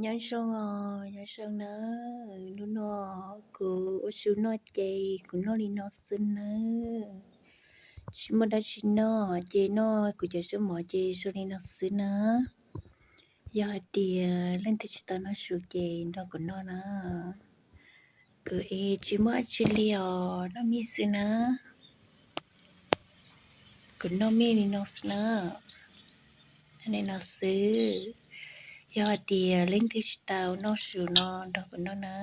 Nyob zoo os, nyob zoo nawb. Hnub no kuv ua su noj ces kuv noj li no xwb nawb. Tsis muaj dab tsi noj ces noj kuv cov zaub mov ces zoo li no xwb na. Yog hais tias leej twg tsis tau noj su ces nrog kuv noj na. Kuv es tsis muaj dab tsi li os, noj mij xwb na. Kuv noj mij li no xwb na. Noj li no xwb. Yog hais tias leej twg tsis tau noj su no nrog kuv noj na.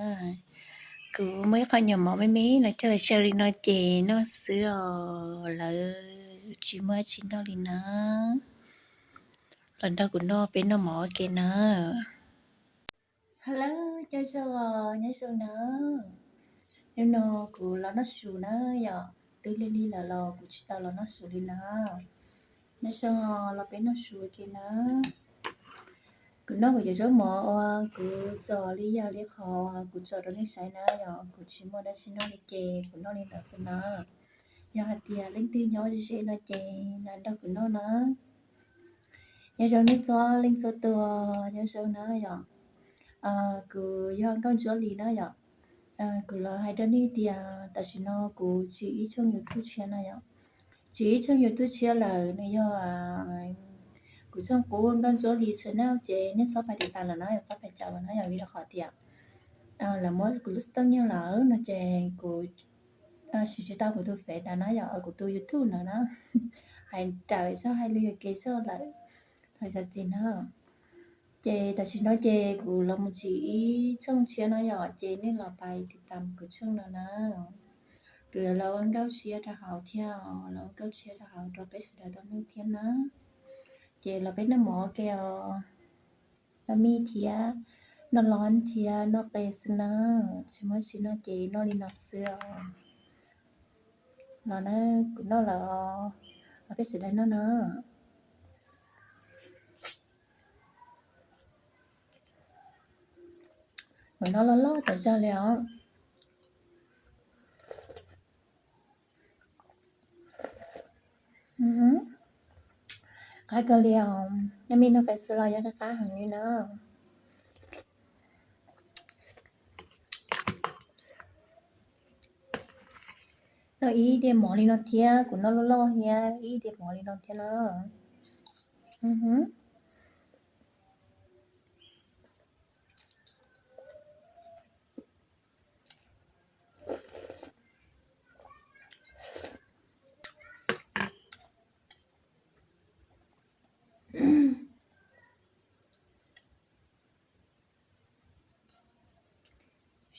Kuv muaj ib qho nyuam mov me me no coj los xyaw li no ces noj xwb os, lawv tsis muaj dab tsi noj li na. Los nrog kuv noj, peb noj mov ua ke na. Hello, cov zoo os, nyob zoo na. Hnub no kuv los noj su na yom, twb lig lig lawm los kuv tsis tau los noj su li na. Nyob zoo, los peb noj su ua ke na. Kuv noj kuv cov zaub mov uas kuv txo li yam li qhov uas kuv tso rau nej saib na yom, kuv tsis muaj dab tsi noj li ces kuv noj li ntawd xwb na. Yog hais tias leej twg nyob ze ze no ces los nrog kuv noj na. Nyob zoo nej txhua leej txhua tus, nyob zoo na yom. Kuv yog Nkauj Ntsuab Lis na yom. Kuv los hais rau nej tias tam sim no kuv tsim ib tshooj YouTube tshiab na yom. Tsim ib tshooj YouTube tshiab lawm, nws yog kuv tshooj qub Nkauj Ntsuab Lis channel ces nej txhob pais tiv tas lawm na yom, txhob pais caum lawm na yom, vim rau qhov tias lawv muab kuv lub xov tooj nyiaj lawm no ces kuv siv tsis tau kuv tus Face tas na yom, kuv tus YouTube no na. Hais raws zog hais lus yuam kev zog lawm, thov zam txim na. Ces tam sim no ces kuv los mus tsim ib tshooj tshiab no yom, ces nej los pais tiv tas kuv tshooj no na. Kuv los ua nkauj tshiab rau hauv thiab, los ua nkauj tshiab rau hauv rau peb sawv daws tau mloog thiab na. Ces los peb noj mov ua ke os. Noj mij thiab, noj los thiab noj qe xwb na. Tsis muaj tsis noj ces noj li no xwb os. Los na, kuv noj lawm os, los peb sawv daws noj na. Kuv noj loj loj tas zog li os. Qab kawg li os, noj mij noj qe xwb los yeej qab qab heev li na. Noj ib diav mov li no thiab, kuv noj loj loj thiab, ib diav mov li no thiab na.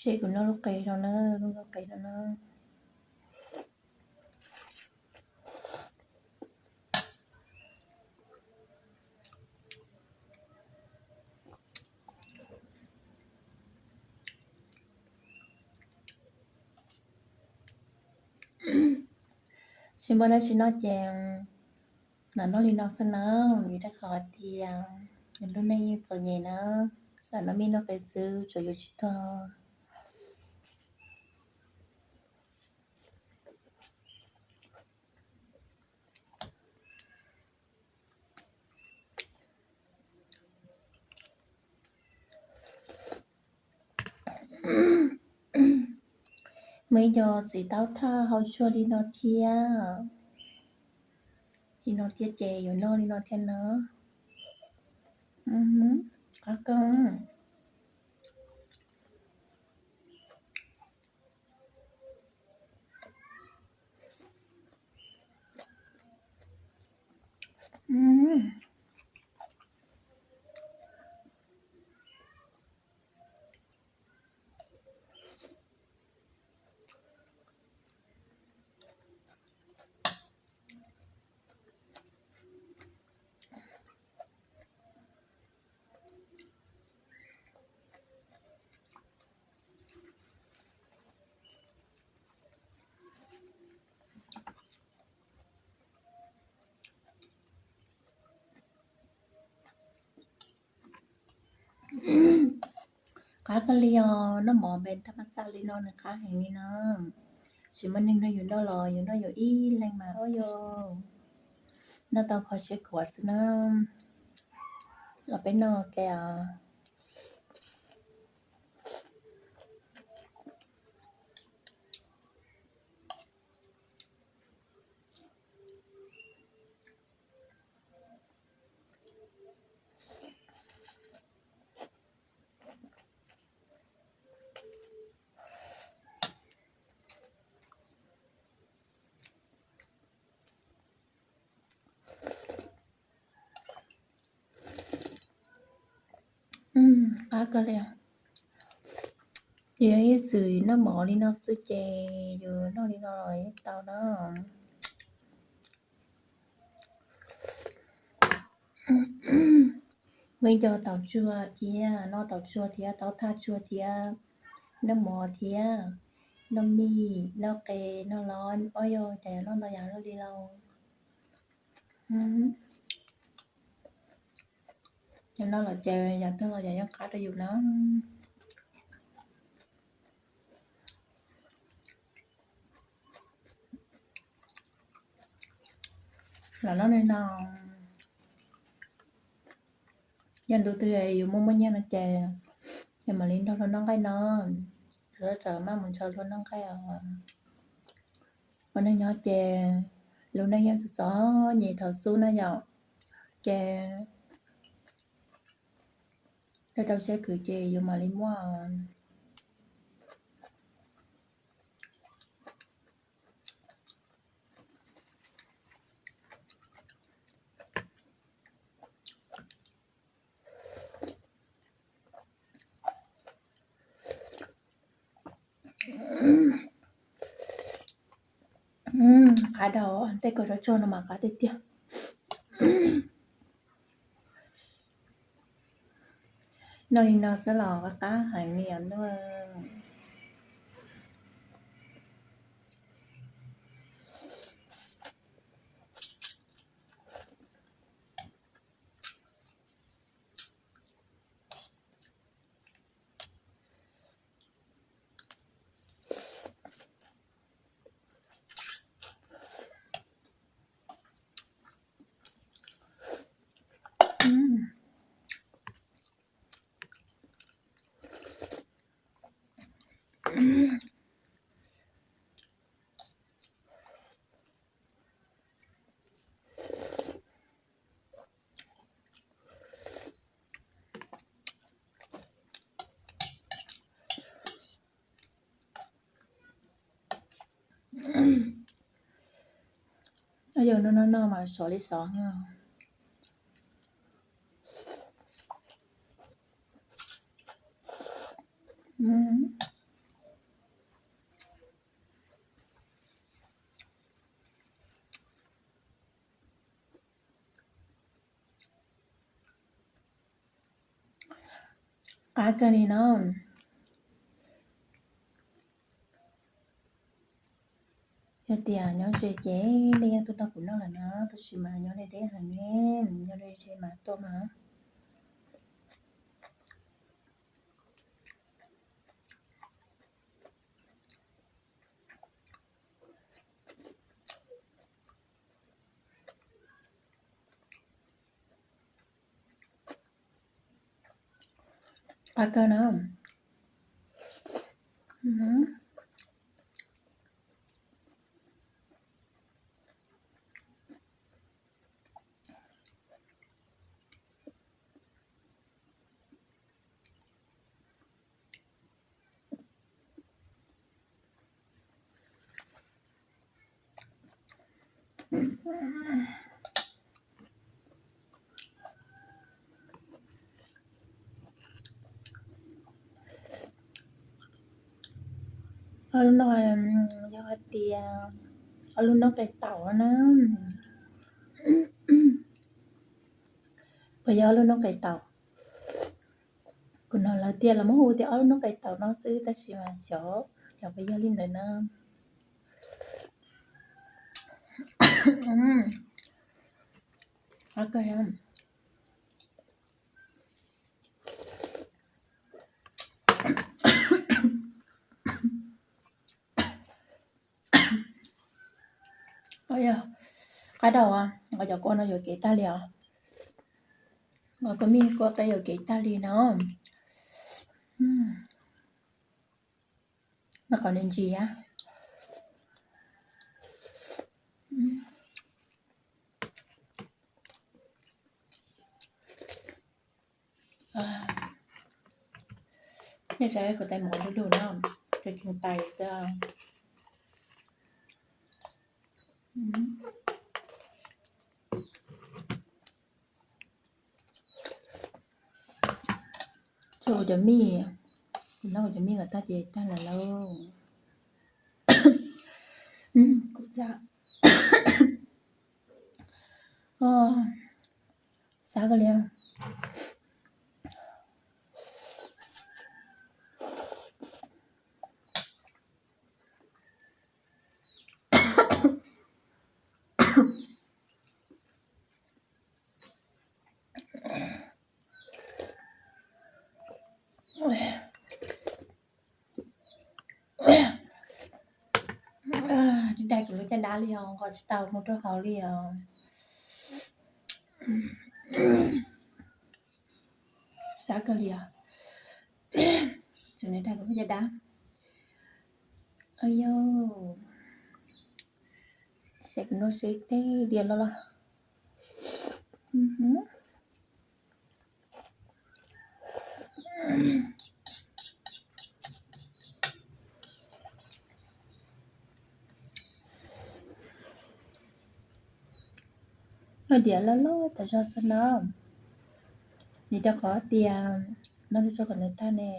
Seb kuv noj lub qe no na, lub noj qe no na. Tsis muaj dab tsi noj ces los noj li no xwb na, vim rau qhov tias nws lub neej yeej txom nyem na, los noj mij noj qe xwb tsuas yuav tsis tuag. Muaj ib co txiv taub thaj hau tshuaj li no thiab. Li no thiab ces yuav noj li no thiab na. Qab kawg. Qab kawg li os, noj mov npe nrab mab xaj li no nws qab heev li no. Tsis muaj neeg nrog yus noj los yus noj yus ib leeg mas ua yus noj tau kho siab khuav xwb na. Los peb noj ke os. Qab kawg li. Yus yog ib txwm noj mov li no xwb ces yus noj li no los yeej tau na. Muaj ib co taum tsuag thiab, noj taum tsuag thiab, taub thaj tsuag thiab, noj mov thiab, noj mij, noj qe, noj los, ob yog cas yuav noj ntau yam luaj li lauj. Yog noj los ces yam twg los yam yeej qab rau yus na. Los noj li no, yog ntu twg yus muaj muaj nyiaj no ces yus mam li nrog luag noj nqaij no. Txawm maj mus nrog luag noj nqaij os. Ua neej nyob ces lub neej yeej txom txom nyem thaum xub na yom, ces rau rau siab khwv ces yus mam li muaj. Qab dau, tej kua zaub tsuag no mas qab tiag tiag. Noj li no xwb los qab heev li os ntuj. Yog no no no mas sov li sov. Qab kawg li no. Yog tias nyob ze ces nej yeej tuaj nrog kuv noj lawm na, tab sis mas nyob deb deb heev ne, nyob deb ze mas tuaj mas. Qab kawg na. Ob lub no yog hais tias ob lub noob qes taum na. Puas yog ob lub noob qes taum? Kuv hnov lawv tias los muab hu tias ob lub noob qes taum no xwb tab sis mas xyov, xyov puas yog li ntawd na. Qab dau, cov kua no yuam kev tag li os. Kua mij kua qe yuam kev tag li no. Mas qhov ntsis ntsis. Nej saib kuv tais mov du lug no, kuv ceev tais xwb. Ua cov mij, kuv noj kuv cov mij kom tag ces tag lawm lauj. Kuv txaj, xav kawg li. Dai kuv lub caj dab li os, nqos tsis tau mus rau hauv li os. Sab kawg li os. Tseem dai kuv lub caj dab. Yog, saib kuv noj seb teb diav loj loj. Noj diav loj loj tas zog xwb na. Vim rau qhov tias noj tsuag tsuag kom nws tag ne.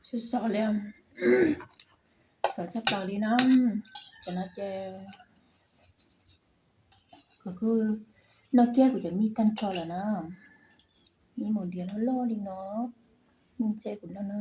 Sov sov li, sov tshaj plaws li na. Cov no ces kuv kuj noj kiag kuv cov mij tag nrho lawm na. Ib mus diav loj loj li no, mus tsev kuv noj na.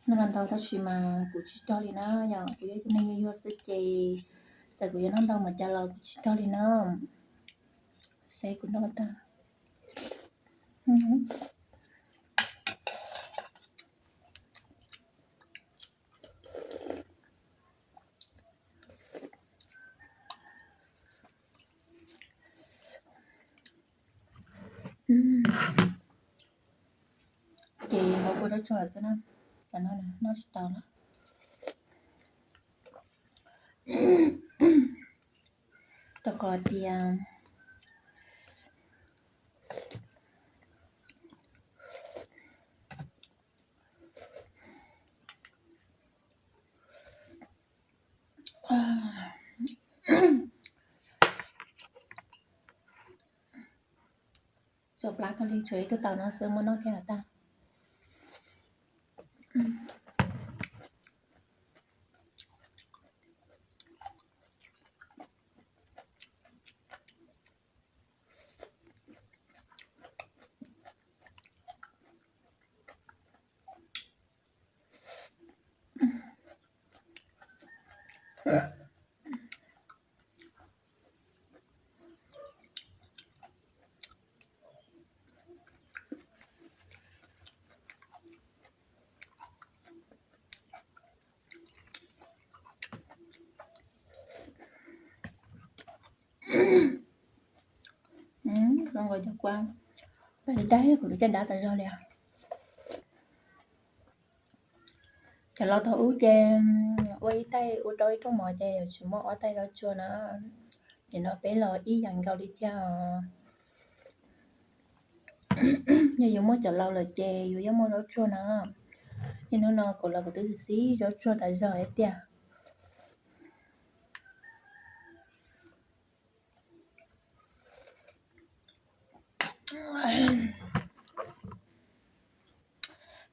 Noj ntau tab sis mas kuv tsis rog li na, yog kuv yog ib tug neeg yuag yuag xwb ces txawm kuv yuav noj ntau npaum cas los kuv tsis rog li na. Saib kuv noj tag. Ces hauv kua zaub tsuag xwb na, cov no noj tsis tau na. Rau qhov tias tshuav plab kawg li, tshuav ib tug taum no xwb muab noj kiag tag. Zoo nkaus cov kua, tas li dab kuv lub caj dab tas zog li os. Cov laus thaum ub ces ua ib taig ua rau ib rooj mov ces yuav tsum muaj ob taig zaub tsuag na. Nim no peb los ib yam nkaus li thiab os. Yog yus muaj cov laus lawm ces yus yeej muaj zaub tsuag na. Niaj hnub no kuv los kuv twb xiv zaub tsuag tas zog thiab tiag.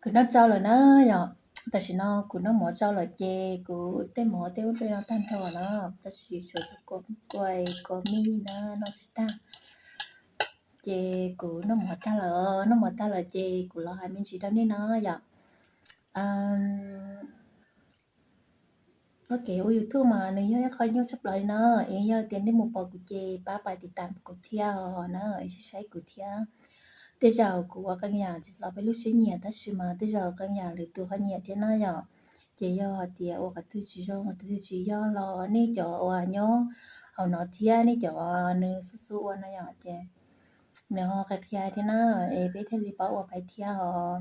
Kuv noj tsau lawm na yom. Tam sim no kuv noj mov tsau lawm ces kuv tej mov tej ub tej no tag nrho na, tab sis tshuav kua, kua mij na noj tsis tag. Ces kuv noj mov tag lawm, noj mov tag lawm ces kuv los hais me ntsis rau nej no yom. Txoj kev ua YouTube mas nws yog ib qho nyuaj tshaj plaws li na. Es yog tias nej mus pom kuv ces pab pais tiv tam kuv thiab os na, es saib saib kuv thiab. Tej zaum kuv ua qee yam tsis txaus peb lub siab nyiam tab sis mas tej zaum qee yam lwm tus ho nyiam thiab na yom. Ces yog hais tias ua qhov twg tsis zoo qhov twg tsis yog los nej cov uas nyob hauv no thiab nej cov nws xub xub ua no yom, ces nws ho qhia qhia thiab na, es peb thiaj li paub ua pais thiab os.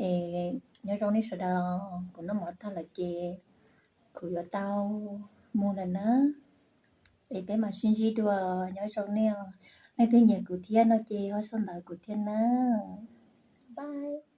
Es nyob zoo nej sawv daws, kuv noj mov tag lawm ces kuv yuav tau mus lawm na. Es peb mam sib ntsib dua, nyob zoo nej os. Leej twg nyiam kuv thiab no ces ho sau ntawv kuv thiab na. Bye.